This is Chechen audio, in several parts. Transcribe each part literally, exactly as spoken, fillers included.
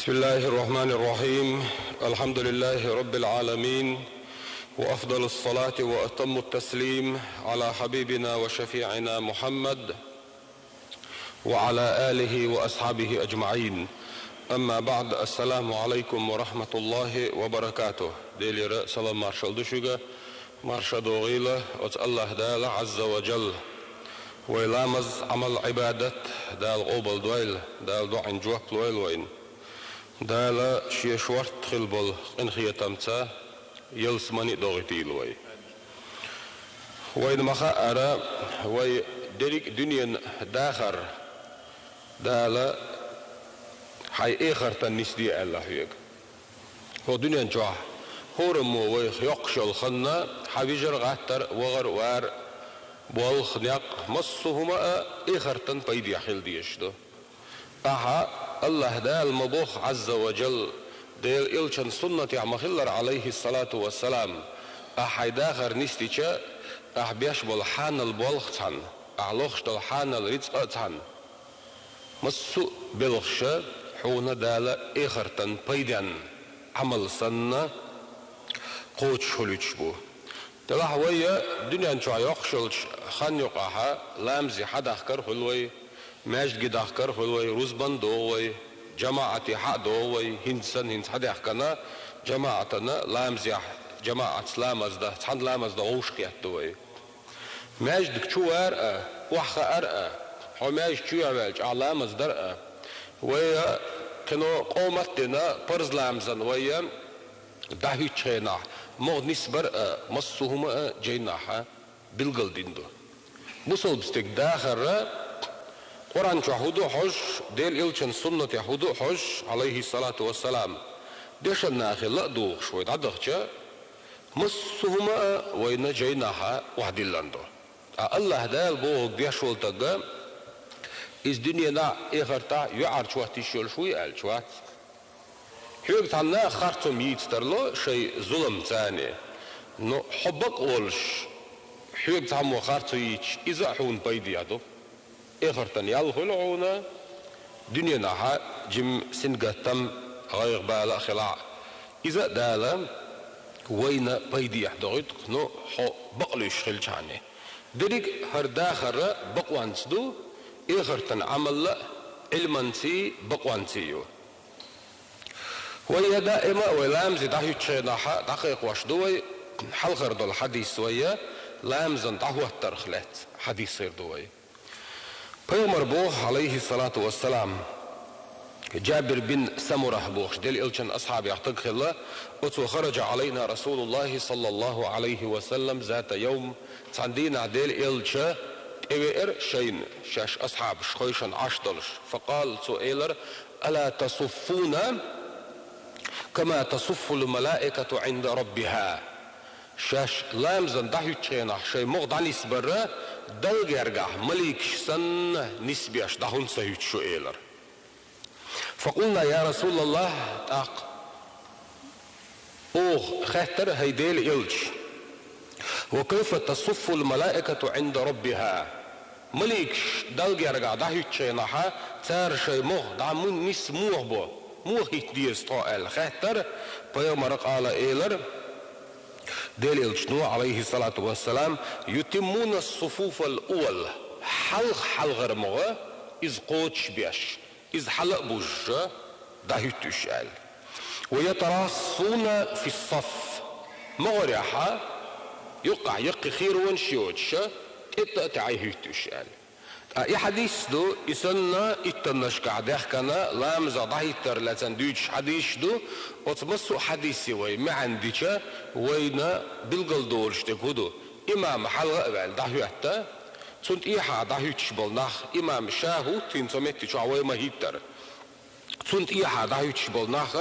بسم الله الرحمن الرحيم. الحمد لله رب العالمين، وأفضل الصلاة وأتم التسليم على حبيبنا وشفيعنا محمد وعلى آله وأصحابه أجمعين. أما بعد، السلام عليكم ورحمة الله وبركاته. Делера салам маршал ду шуьга, марша догӀийла оцу АллахӀ Дала Ӏазза ва Джалла. Вай ламаз, Ӏамал, Ӏибадат Дала къобал дойла, Дала доӀанна жоп лойла вайна. Дала Шен шортта хила болу къинхетамца ялсамани а догӀуьйтийла вай. Вайна ма-хаъара, вай дерриг а дуьненан дахар Дала хьайн эхартан нисде аьлла хьоьга. ХӀокху дуьнен чохь хӀораммо вайх йоккхуш йолу хан, хьан вижар а, гӀаттар а, вахар а, вар а, болх а, некъ а, массо а хӀума а эхартан пайдехь хила дезаш ду. Ахьа АллахӀ Дала ма боху, Ӏазза ва Джалла, Делан Элчан суннатехь ма-хиллара, Ӏалайхиссалату вассалам, ахьа хьайн дахар нисдича, ахьа беш болу хьанал болх а цхьаьна, ахьа лохуш долу хьанал рицкъа а цхьаьна, массо а белхаш хьуна Дала эхартан пайденна Ӏамал санна кхочушхуьлуьйтуш бу. Делахь вай дуьнен чохь йоккхуш йолчу хан юкъахь ламазе хьадахкар а хуьлу вай, маьждиге дахкар а хуьлу вай, рузбан а догӀу вай, жамаӀате хьа а догӀу вай, хӀинца санна, хӀинца хьадаьхкина, жамаӀатана ламазехь, жамаӀатца ламаз дан, цхьаьна ламаз дан вовшахкхетта ду вай. Маьждиг чу вар а, охьахаар а, хьо маьждиг чу а ваьлча, ахьа ламаз дар а, вай кхин а къомат а дина, парз ламазан вай дӀахӀуьттучу хенахь могӀа нисбар а, массо а хӀума а жайнахь билгалдина ду. Бусалба стеган дахар Къуръан чохь хӀун ду хьожуш, Делан Элчан суннатехь хӀун ду хьожуш, Ӏалайхиссалату вассалам, дешан нахе ла а духуш вай дӀадахча, массо а хӀума а вайна жайнахь охьадиллина ду. Ткъа АллахӀ Дала бохург деш волу стаг, иза дуьненахь а, эхартахь а юьхьӀаьржа хӀоттийла йиш йолуш вуй аьлча, вац. Хьоьга цхьана наха харцо йийца тарло шайн зуламца, но хьо бакъ волуш, хьоьга цхьаммо харцо йийцича, иза а хьуна пайдехь ду. Эхартан ял хуьлу хьуна, дуьненахь а жимма сингаттам, гӀайгӀа-бала а хилахь, иза а Дала вайна пайдехь дохуьйту, но хьо бакълуьйш хилчхьана. Дерриг а хӀара дахар бакъонца ду, эхартан Ӏамал а Ӏилманций, бакъонций ю. Вай даима а вай ламазе дӀахӀуьттучу хенахь дӀакхайкхош ду вай, хьалхара долу хьадис вай ламазан дӀахӀоттарх лаьцна хьадис хир ду вай. Пайхамар боху, Ӏалайхиссалату вассалам, Джабир бин Самурах бохуш, Делан Элчан асхьабех стаг хилла, оцо: «Хараджа Ӏалайна Расулуллахи саллаллаху Ӏалайхи ва саллам зата йовм», цхьана дийнахь Делан Элча тӀевеара шайна шаьш асхьабаш хойшана Ӏаш долуш. «Факъала», цо элира: «Ала тасуффуна кама тасуффул малаикату Ӏинда раббиха?» Шаьш ламазан дӀахӀуьттучу хенахь шайн могӀа дӀанисбар Далла гергахь маликаш санна нисбеш дӀа хӀунда ца хӀуьтту шу, элира. «Факъулна, я Расулаллах», тӀаккха оха хаьттира: «ХӀай Делан Элча, ва кайфа тасуффул малаикату Ӏинда раббиха?» Маликаш Далла гергахь дӀахӀуьттучу хенахь, цара шайн могӀа дӀа мун нис муха бо, муха хӀитта деза тхо аьлла хаьттира. Пайхамара къала элира, Делан Элчано, Ӏалайхиссалату вассалам: «Ютиммуна суфуфал увал», хьалха хьалхара могӀа иза кхочушбеш, иза хьала а бужуш, дӀахӀуьтту уьш аьлла. «Ва ятарассуна фиссаф», могӀарехь юккъехь яккхий херонаш йоцуш, тӀетта а таьӀий хӀуьтту уьш аьлла. Ткъа и хьадис ду, и санна иттаннашкахь даьхкина, ламазах дӀахӀиттар лаьцна дуьйцуш хьадисаш ду, оцу массо а хьадисийн вай маьӀна дича, вайна билгал долуш дерг хӀун ду? Имам хьалха а ваьлла дӀахӀоьтту, цунна тӀехьа дӀахӀуьттуш болу нах, имам ша хӀуттийна цу метте чохь вай ма хӀиттара. Цунна тӀехьа дӀахӀуьттуш болу нах,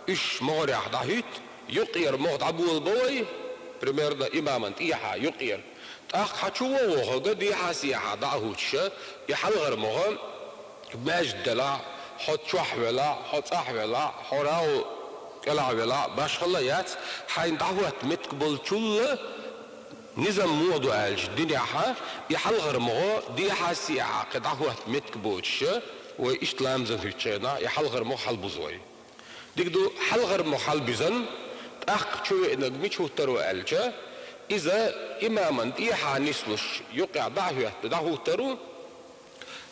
уьш могӀарехь дӀахӀуьтту, юккъера могӀа дӀаболабо вай, примерно, имаман тӀехьа, юккъера. ТӀаккха хьан чу вон вохург дехьа-сехьа дӀа а хӀуттуш, и хьалхара могӀа, маьждиг делахь, хьо чохь велахь, хьо цӀахь велахь, хьо рагӀу кӀелахь велахь, башхалла яц, хьайна дӀахӀотта меттиг болчул а, низам муха ду аьлча, динехь, и хьалхара могӀа дехьа-сехьа кхин дӀахӀотта меттиг боцуш, вай иштта ламазан хӀуьттучу хенахь, и хьалхара могӀа хьалабузу вай. Дика ду, хьалхара мугӀ хьалбизан, тӀаккха чу веанарг мича хӀуттаро аьлча, иза имаман тӀехьа нислуш, юкъехь дӀа а хӀоьттина, дӀахӀуттаро,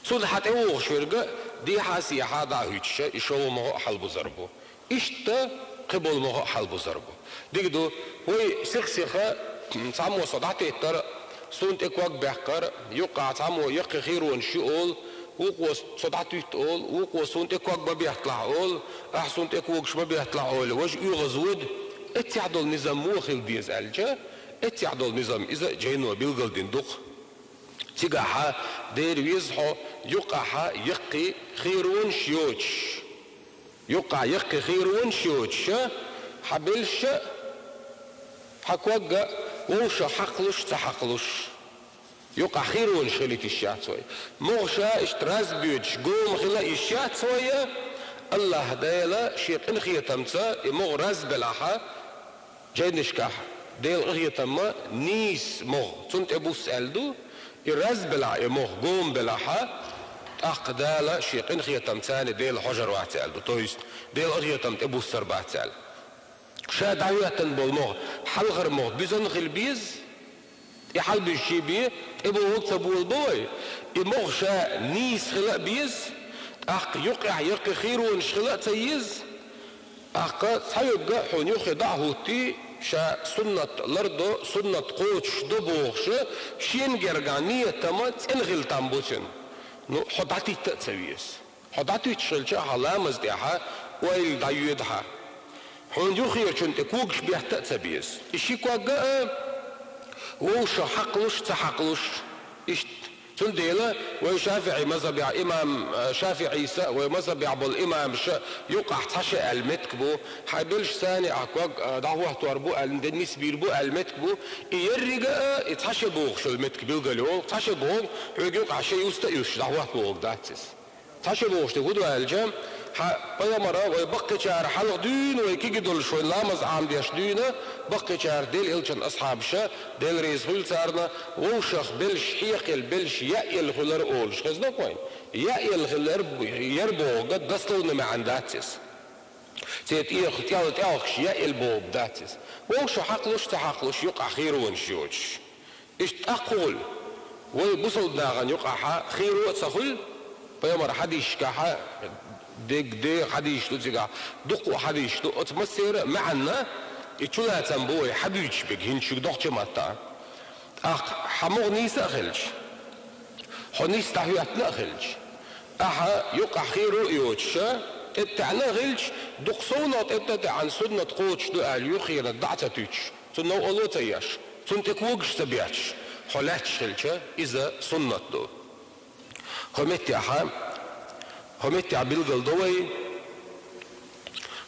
цунна хьа тӀевогӀуш верг а дехьа-сехьа дӀа а хӀуьттуш, и шолгӀа мугӀ а хьалбузар бу. Иштта кхиболу мугӀ а хьалбузар бу. Дика ду, вай сих-сиха, цхьаммо со дӀатеттара, суна тӀе ког баьккхара, юккъехь цхьаммо яккхий хийронаш ю олу, вукхо со дӀатуьтту олу, вукхо суна тӀе ког ма бетталахь олу, ахь суна тӀе когаш ма бетталахь олу, важа оьгӀазвоьду. Эццехь долу низам муха хила деза аьлча, эццехь долу низам иза а жайно билгалдина ду-кх. Цигахьа дера веза хьо юккъехьа яккхий хийронаш йоцуш. Юккъехь яккхий хийронаш йоцуш, хьан белша а, хьан ког а вовшах хьакхалуш, ца хьакхалуш. Юккъехь хийронаш хила йиш яц вай. МугӀ ша иштта раз а боьдуш, гома хила йиш яц вай. АллахӀ Дала шен къинхетамца и мугӀ раз белахьа, жайнашкахь Делан къинхетамца нийса мугӀ, цунна тӀе бусса аьлла ду, и раз белахь, и мугӀ гома белахьа, тӀаккха Дала шен къинхетамца царна Делан хьожар вац аьлла ду, то есть Делан къинхетам тӀе буссар бац аьлла. Ша дӀахӀоьттина болу мугӀ, хьалхара мугӀ буьзна хила беза, тӀе хьалбуьзчий бен, тӀебогӀург ца болабо вай, и мугӀ ша нийса хила а беза, тӀаккха юккъехь яккхий хийронаш хила а ца еза, тӀаккха цхьаверг а хьуна юххе дӀа а хӀуттий, ша суннат лардо, суннат кхочушдо бохуш, шена гергахь нийятама цӀена хила там бу цуьнан. Ну, хьо дӀатитта а ца веза. Хьо дӀатуьттуш хилча, хьан ламаза тӀехьа ойла дӀайоьду хьан. Хьуна юххерачунна тӀе когаш бетта а ца беза. И ши ког а вовшах хьакхалуш, ца хьакхалуш. Иштта. Цундела вай ШафиӀий мазхабехь имам, э, ШафиӀийс а, вай мазхабехь болу имамаш а юккъехь цхьа ши аьлла меттиг бу, хьайн белшаца царна ахь ког, э, дӀахӀоттор бу аьлла, де нисбийр бу аьлла меттиг бу, и еррига а, и цхьа ши бохуш йолу меттиг билгал йолу, цхьа ши боху, хьоьга юккъехь ши юста а юстуш дӀахӀотта бохург дац иза. Цхьа ши бохуш дерг хӀун ду аьлча, хьан пайхамара вай баккхийчара хьалха дуьйна, вай кегий долуш вайн ламаз Ӏамадеш дуьйна, баккхийчара Делан элчан асхьабаша, Дела реза хуьлда царна, вовшах белш хьекхаелла, белш яаелла хуьлура олуш хезна-кх вайна. Яаелла хилар, яр бохург дословно маьӀна дац иза. Церан тӀе-, тӀе-, тӀехкаш яаелла бохург дац иза. Вовшах хьакхалуш, ца хьакхалуш, юкъахь хийронаш йоцуш. Иштта тӀаккха хӀун хуьлу? Вай бусалба нахана юкъахьа хийро а ца хуьлу, пайхамаран хьадисашкахьа, дегде хьадисаш ду цигахь, дуккха а хьадисаш ду, оцу массеран а маьӀна, и чулацам бу вай хьабуьйцуш берг хӀинца шуьга доккхачу маттахь. ТӀаккха хьан мугӀ нийса а хилча, хьо нийса дӀахӀоьттина а хилча, ахьа юккъахь хийро а йоцуша, тӀеттаьӀна а хилча, дукха совнах тӀеттаьӀна суннат кхочуш ду аьлла, юххеран дӀа а ца туьттуш, цунна новкъарло а ца еш, цунна тӀе когаш а ца бетташ, хьо лаьтташ хилча, иза суннат ду. ХӀо меттехьа, хӀо меттехь билгал до вай.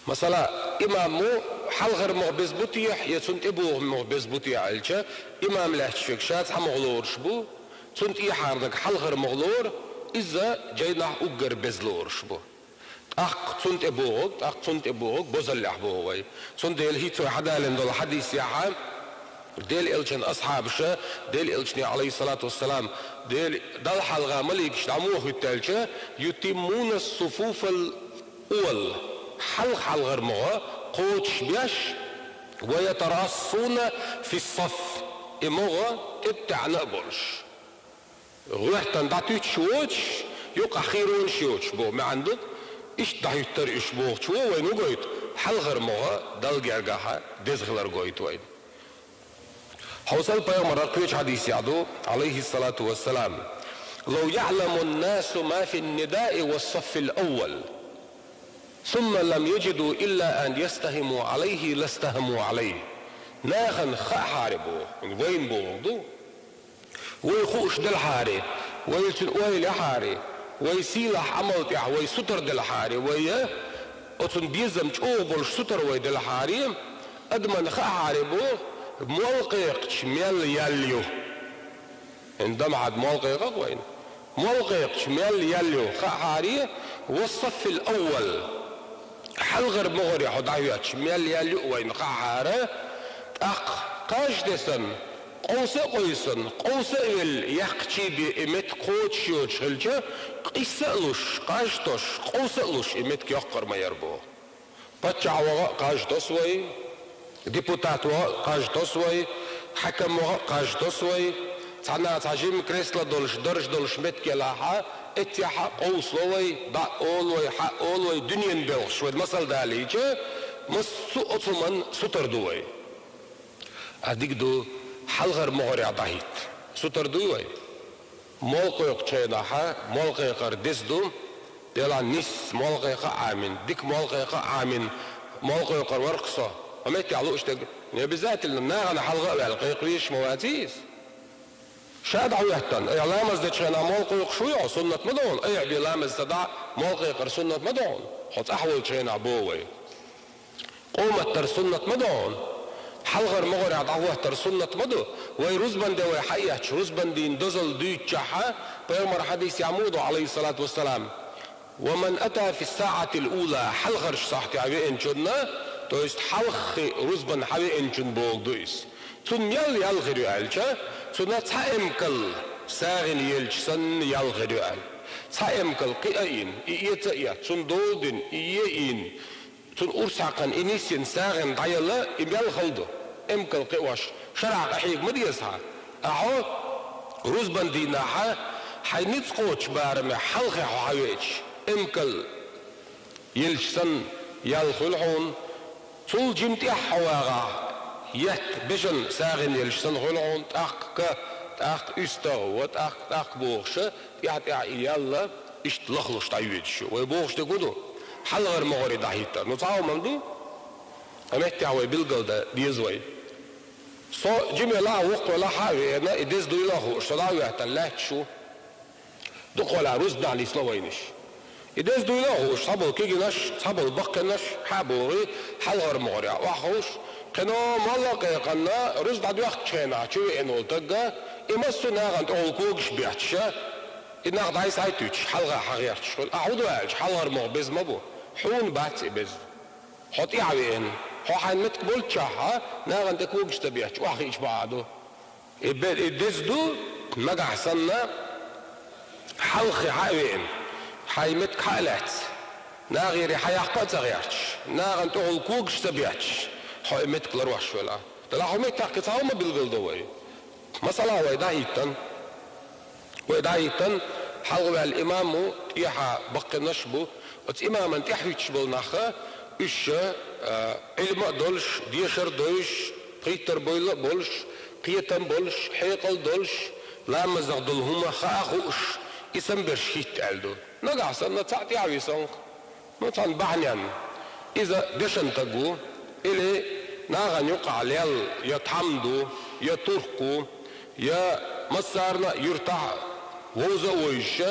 Масала, имамо хьалхара мугӀ беза бу техьа, я цунна тӀебогӀу мугӀ беза бу техьа аьлча, имам лаьтташ верг ша цхьа мугӀ лоруш бу, цунна тӀехьарниг хьалхара мугӀ лору, иза жайнахь уггар беза лоруш бу. ТӀаккха цунна тӀе богӀург, тӀаккха цунна тӀе богӀург бозаллехь боху вай. Цундела хӀинца вай хьадалийна долу хьадисехьа, Делан элчан асхьабаша, Делан элчане, Ӏалайхиссалату вассалам, Дела Далла хьалха маликаш дӀа муха хӀуьтту аьлча, «Ютиммуна ссуфуфал уввал», хьалха-хьалхара мугӀа кхочуш беш, «ва ятарассуна фиссаф», и мугӀа тӀеттаьӀна а болуш. ГӀоьртан дӀатуьттуш воцуш, юкъахь хийронаш йоцуш боху маьӀна ду, иштта дӀахӀуьттура уьш бохучу вайна хӀун гойту, хьалхара мугӀа Далла гергахьа деза хилар гойту вайна. Хьовсал, пайхамара кхечу хьадисехь ду, Ӏалайхиссалату вассалам: «Лав яӀламу ннасу ма фи ннидаи ва ссаффил аввал, сумма лам яджиду илла ан ястахиму Ӏалайхи ластахаму Ӏалайхи». Нахана хаахьара боху, вайна бохург ду. Вай хууш делахьара, вай цуьнан ойла яхьара, вай сийлахь Ӏамал тӀехь вай сутара делахьара, вай оцунна безам чӀогӀа болуш сутара вай делахьара, адамна хаахьара боху, мол кхайкхича мел ял ю. ХӀинца дамхьад мол кхайкхо-кх вайна. Мол кхайкхича мел ял ю хаахьара, ва ссаффил аввал. Хьалхара мугӀаре хьо дӀахӀоьттича, мел ял ю вайна хаахьара, тӀаккха кхаж а тесна, къовса а къовсана, къовса а велла, яккхачий бен и меттиг кхочуш йоцуш хилча, къийса а луш, кхаж а тосуш, къовса а луш и меттиг йоккхур ма яра боху. Паччахь ваха а кхаж тосу вай, депутат ваха а кхаж тосу вай, хьакам ваха а кхаж тосу вай, цхьана цхьа жима кресло долуш, дарж долуш меттиг елахь а, эццехь а къовсало вай, дӀа а олу вай, хьа а олу вай, дуьненан белхаш вай масал далийча, массо а оцу хӀуманна сутара ду вай. А дика ду, хьалхара могӀарехь дӀахӀитта. Сутара дуй вай? Молла кхойкхучу хенахь а, молла кхайкхар деза ду, делахь нисса молла кхайкха а Ӏамийна, дика молла кхайкха а Ӏамийна, молла кхойкхур вара-кх со. Хьо меттехь лууш дерг, не обязательно, нахана хьалха а ваьлла кхайкха везаш ма вац иза. Ша дӀахӀоьттина, айхьа ламаз дечу хенахь молла кхойкхуш вуй хьо, суннат ма ду хьуна, айхьа бен ламаз ца дахь а, молла кхайкхар суннат ма ду хьуна, хьо цӀахь волчу хенахь боху вай. Къоматтар суннат ма ду хьуна. Хьалхара могӀарехь дӀахӀоттар суннат ма ду. Вай рузбан де вай хьаэцча, рузбан дийнан дозалла дуьйцучохь а, пайхамар хьадисехь ма ду, Ӏалайхиссалату вассалам: «Ва ман ата фи ссаӀатил ула», хьалхарчу сахьтехь веанчунна, то есть хьалххе рузбан хьан веанчунна бохург ду иза. Цунна мел ял хир ю аьлча, цунна цхьа эмкал сагӀина елча санна ял хир ю аьлла. Цхьа эмкал кхиа а йина, и эца а эцна, цунна дола дина, и е а йина, цунна урс хьаькхна, и нисйина сагӀина дӀаяла, и мел хала ду, эмкал кхиош, шарахь къахьега ма деза хьан. Ахьа рузбан дийнахь а, хьайн ницкъ кхочу барамехь хьалхе хьо хьан веача, эмкал елча санна ял хуьлу хьуна. Цул жима тӀехь хьо вагӀахь, етта бежана сагӀина елча санна хуьлу хьуна, тӀаккха ка, тӀаккха уьстагӀ, ва тӀаккха, тӀаккха бохуша, тӀаьхьа-тӀаьхьа и ял иштта лахлуш дӀайоьдуш ю. Вай бохуш дерг хӀун ду? Хьалхара могӀаре дӀахӀиттар. Ну, цхьа хӀума ма ду? Ткъа меттехь вай билгалдан деза вай. Со жима велахь а, воккха велахь а хьа а веана, и деза дуйла а хууш, со дӀа а хӀоьттина лаьтташ ву. Дукха велахь рузбанехь нисло вайнаш. И деза дуйла а хууш, цхьаболу кегийнаш, цхьаболу баккхийнаш хьа а бохий, хьалхара могӀарехь охьаховш, кхин а молла а кхайкхина, рузба дӀадоьхкучу хенахь чу веана волу стаг, и массо а нахана тӀехула когаш бетташ, и нах дӀасахьийттича, хьалха хьан гӀерташ хуьлу. Ахьа хӀун ду аьлча, хьалхара могӀа беза ма бу. Хьуна бац и беза. Хьо тӀаьхьа веана. Хьо хьайн меттиг болччохь а, нахана тӀе когаш ца бетташ, охьахиъча бакъахь ду. И бе-, и деза ду, нагахь санна, хьалххе хьа а веана, хьайн меттиг хьа а лаьцна, нахера хьан яккха а ца гӀерташ, нахана тӀехула когаш ца бетташ, хьо и меттиг ларвеш велахь. Делахь хӀокху меттехь кхин цхьа хӀума билгалдо вай. Масала, вай дӀахӀиттина. Вай дӀахӀиттина, хьалха ваьлла имам ву, тӀехьа баккхийнаш а бу. Оцу имаман тӀаьхьахӀуьттуш болу нах, уьш, а, Ӏилма а долуш, дешар а дойуш, пхийттара бойла а болуш, кхетам а болуш, хьекъал а долуш, ламазах долу хӀума хаа а хууш, и самаберш хӀитта аьлла ду. Нагахь санна цхьаъ тӀаьхьа висанх, ну, цхьана бахьаненна, иза дешан стаг ву, или нахана юккъахь лелла я тхьамда ву, я турк ву, я массарна а юьртахь вовза а вовзуш,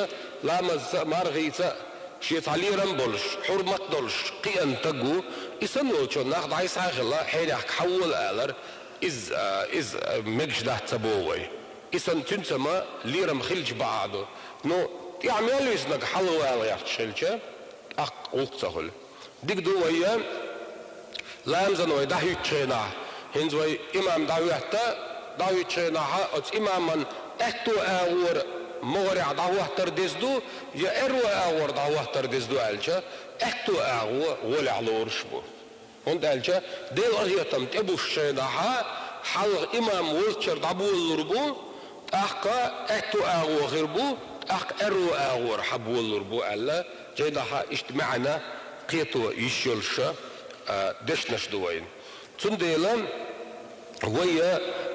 ламазца а, мархица а шен цхьа лерам а болуш, хьурмат а долуш кхиъна стаг ву, и санна волчунна нах дӀасахьа а хилла, хьенехка хьан вола алар, иза, а, иза, а, мегаш дац ца боху вай. И санна цуьнца ма лерам хилча бакъахь ду. Ну, тӀаьхьа мел виснарг хьалха вала гӀерташ хилча, тӀаккха гӀуллакх ца хуьлу. Дика ду вай, ламазан вай дӀахӀуьттучу хенахь, хӀинца вай имам дӀахӀоьттина, дӀахӀуьттучу хенахь оцу имаман аьтту агӀора могӀарехь дӀахӀоттар деза ду, я аьрру агӀора дӀахӀоттар деза ду аьлча, аьтту агӀо гӀолехь лоруш бу. ХӀунда аьлча Делан къинхетам тӀебуссучу хенахь, хьалха имам волччара дӀаболалур бу, тӀаккха аьтту агӀо хир бу, тӀаккха аьрру агӀора хьан болалур бу аьлла, жайнахьа иштта маьӀна кхето йиш йолуш, а, дешнаш ду вайна. Цундела вай,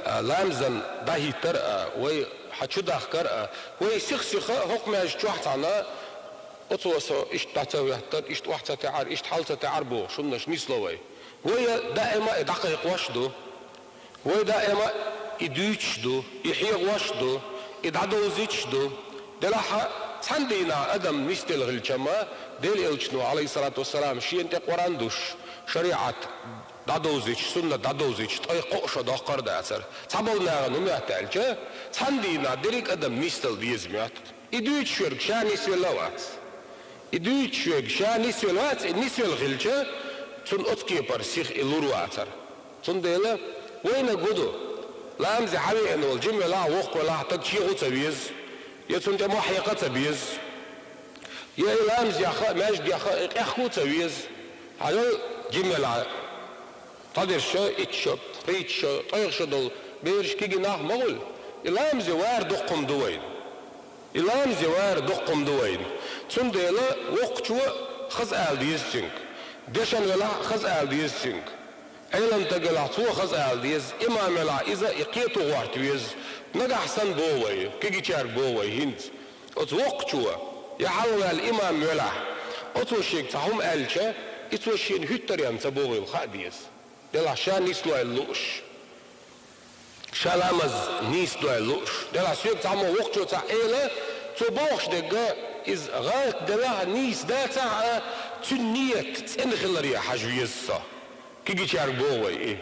а, ламазан дӀахӀиттар а, вай хьан чу дахкар а, вай сих-сиха хӀокху маьждиг чохь цхьаьна, оцо со иштта дӀа ца хӀоьттира, иштта охьа ца таьӀара, иштта хьал ца таьӀара бохуш, хӀуманаш нисло вай. Вай даима и дӀакхайкхош а ду. Вай даима и дуьйцуш а ду, и хьехош а ду, и дӀадовзуьйтуш а ду. Делахь а, цхьана дийнахь адам нисделла хилча-м, Делан Элчано, Ӏалайхиссалату вассалам, шена тӀе Къуръан дусуш, шариӀат дӀадовзуьйтуш, суннат дӀадовзуьйтуш, ткъе кхо шо доккхур а дацара. Цхьаболу нахана хӀун моьтту аьлча, цхьана дийнахь дерриг а адам нисдала деза моьтту. И дуьйцуш верг ша нисвелла а вац. И дуьйцуш верг ша нисвелла вац, и нисвелла хилча, цунна оцу кепара сиха и лур вацара. Цундела вайнаг хӀун ду? Ламазе хьан веана волу, жима велахь а, воккха велахь а, стаг чехула ца веза, я цунна тӀе мохь хьекха а ца беза, я и ламаз яхха а, маьждиг яхха а, и къехко а ца веза. Хьажал, Жима велахь, цхьадерш итт шо, пхийтта шо, ткъех шо долу бераш кегий нах ма хуьлу. И ламазе вар дуккха хӀума ду вайна. И ламазе вар дуккха хӀума ду вайна. Цундела воккхачо хаза ала деза цуьнга. Дешна велахь, хаза ала деза цуьнга. Ӏелам стаг велахь, цо хаза ала деза. Имам велахь, иза и кхето гӀорта веза. Нагахь санна боху вай, кегийчаьрга боху вай хӀинца. Оцу воккхачо, я хьалхаваьлла имам велахь, оцо шега цхьа хӀума аьлча, и цо шена хӀуьттаренна ца бохийла хаа деза. Делахь ша нисдойла лууш. Ша ламаз нийса дойла лууш. Делахь соьга цхьаммо воккхачо цхьаъ элча, цо бохуш дерг, иза гӀалат делахь а, нийса дацахь а, цуьнан ният цӀена хиларе хьажа веза со. Кегийчаьрга боху вай и.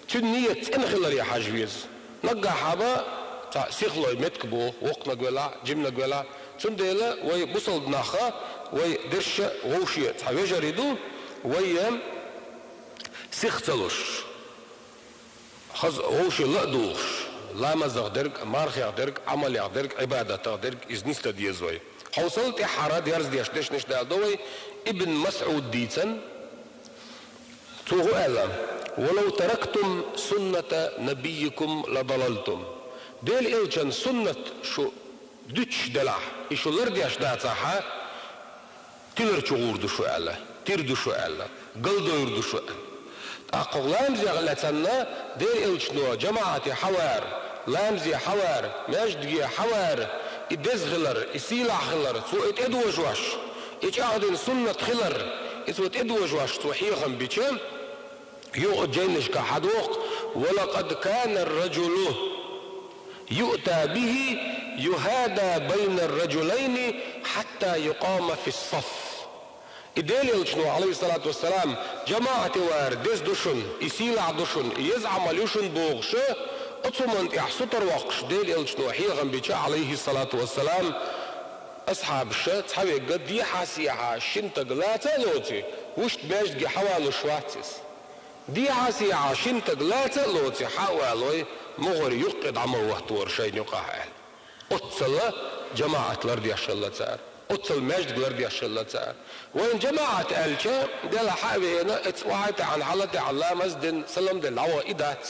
Цуьнан ният цӀена хиларе хьажа веза. Наггахь хьаба цхьа сихлой меттиг бу, воккханиг велахь, жиманиг велахь. Цундела вай бусалба нах, вай дерриш а вовшийн цхьа вежарий ду, вай сих ца луш. Хаза вовшийн ла а духуш, ламазах дерг, мархех дерг, Ӏамалех дерг, Ӏибадатах дерг, иза нисдан деза вай. Хьовсал, тӀаьххьара дерзадеш дешнаш даладо вай, Ибн МасӀуда дийцина, цо хӀун аьлла: «Ва лав тарактум сунната набиййикум ла далалтум». Делан элчан суннат шу дуьтуш делахь, и шу лардеш дацахь а, тилар чу гӀур ду шу аьлла, тир ду шу аьлла, галдойр ду шу аьлла. ТӀаккха хӀокху ламазех лаьцна Делан элчано жамаӀате хьавар, ламазе хьавар, маьждиге хьавар, и деза хилар, и сийлахь хилар, цо и тӀедожош, и чӀагӀдина суннат хилар, и цо тӀедожош цо хьехам бича, юха жайнашкахь хьадоху: «Ва лакъад кана ар-раджулу юъта бихи юхада байна ар-раджулайни хьатта юкъама фи ас-саф». И Делан элчано, Ӏалайхиссалату вассалам, жамаӀате вар деза ду шуна, и сийлахь ду шуна, и еза Ӏамал ю шуна бохуш, оцу хӀуманна тӀехь сутара воккхуш Делан элчано хьехам бича, Ӏалайхиссалату вассалам, асхьабаша цхьаверг дехьа-сехьа шина стаг лаца а лоций, вуьшта маьждиге хьавалуш вац иза. Дехьа-сехьа шина стаг лаца а лоций, хьа а валой, мухӀар юккъе дӀа ма хӀоттавора шайна юкъахь аьлла. Оццал жамаӀат лардеш хилла цара. Оццал маьждиг лардеш хилла цара. Вайн жамаӀат аьлча, делахь хьа а веана, эцца охьа а таьӀна, хьала а таьӀна, ламаз а дина, салам а делла, дӀаваха и дац.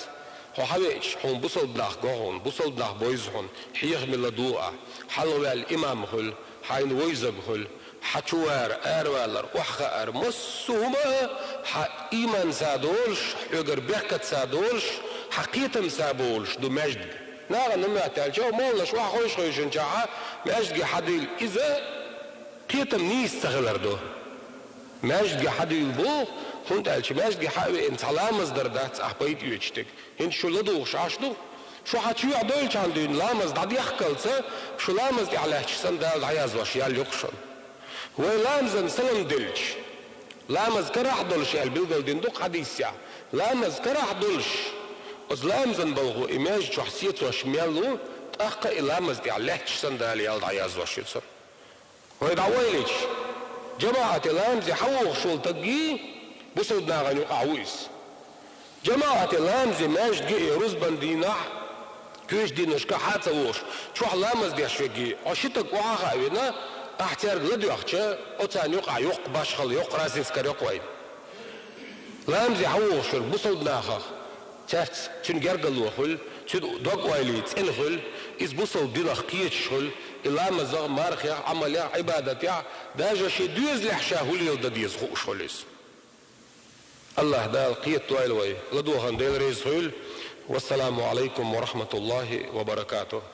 Хьо хьавеача, хьуна бусалба нах го хьуна, бусалба нах бовза хьуна, хьехаме ладугӀу ахь, хьалхаваьлла имам хуьлу, хьайна вовзарг хуьлу, хьан чувар, аравалар, охьахаар, массо а хӀума а хьан ийманца долуш, хьоьгара беркатца долуш, хьан кхетамца болуш ду маьждиг. Нахана хӀума моьтту аьлча, моллаша охьахевшина-хевшинчохь маьждиге хьадуьйла, иза кхетам нийса ца хилар ду. Маьждиге хьадуьйла боху, хӀунда аьлча маьждиге хьа а веана цхьа ламаз дар дац ахь пайда оьцуш дерг. ХӀинца шу ладугӀуш Ӏаш ду. Шу хьан чоьхьа дойлачхьана дуьйна ламаз дӀадехкалца, шу ламаз тӀехь лаьтташ санна Дала дӀаязъеш ял ю-кх шуна. Вай ламазан салам делча, ламаз карахь долуш аьлла билгал дина ду-кх хьадисехь. Ламаз карахь долуш, оцу ламазан балхо и маьждиг чохь сецош мел ву, тӀаккха и ламаз тӀехь лаьтташ санна Дала ял дӀаязъеш ю цунна. Вай дӀаойлича, жамаӀате ламазе хьавогӀуш волу стаг, бусалба нахана юкъахь ву иза. ЖамаӀате ламазе маьждиге а рузбан дийнахь, кхечу дийнашкахь хьа а ца вогӀуш, чохь ламаз деш верг, хьо ши стаг охьа а хаавина, ахь цаьрга ладоьгӀча, оцарна юкъахь йоккха башхалла, йоккха разница карайо-кх вайна. Ламазе хьавогӀуш верг бусалба нахах, цаьрца цуьнан гергарло хуьлу, цуьнан дог-ойла цӀена хуьлу, иза бусалба динах кхеташ хуьлу, и ламазах, мархех, Ӏамалех, Ӏибадатех, даже шен доьзалехь ша хӀун леладан деза хууш хуьлу иза. АллахӀ Дала кхетадойла вай, ладогӀарна Дела реза хуьлда. Вассаламу Ӏалайкум ва рахьматуллахӀи ва баракатухӀ.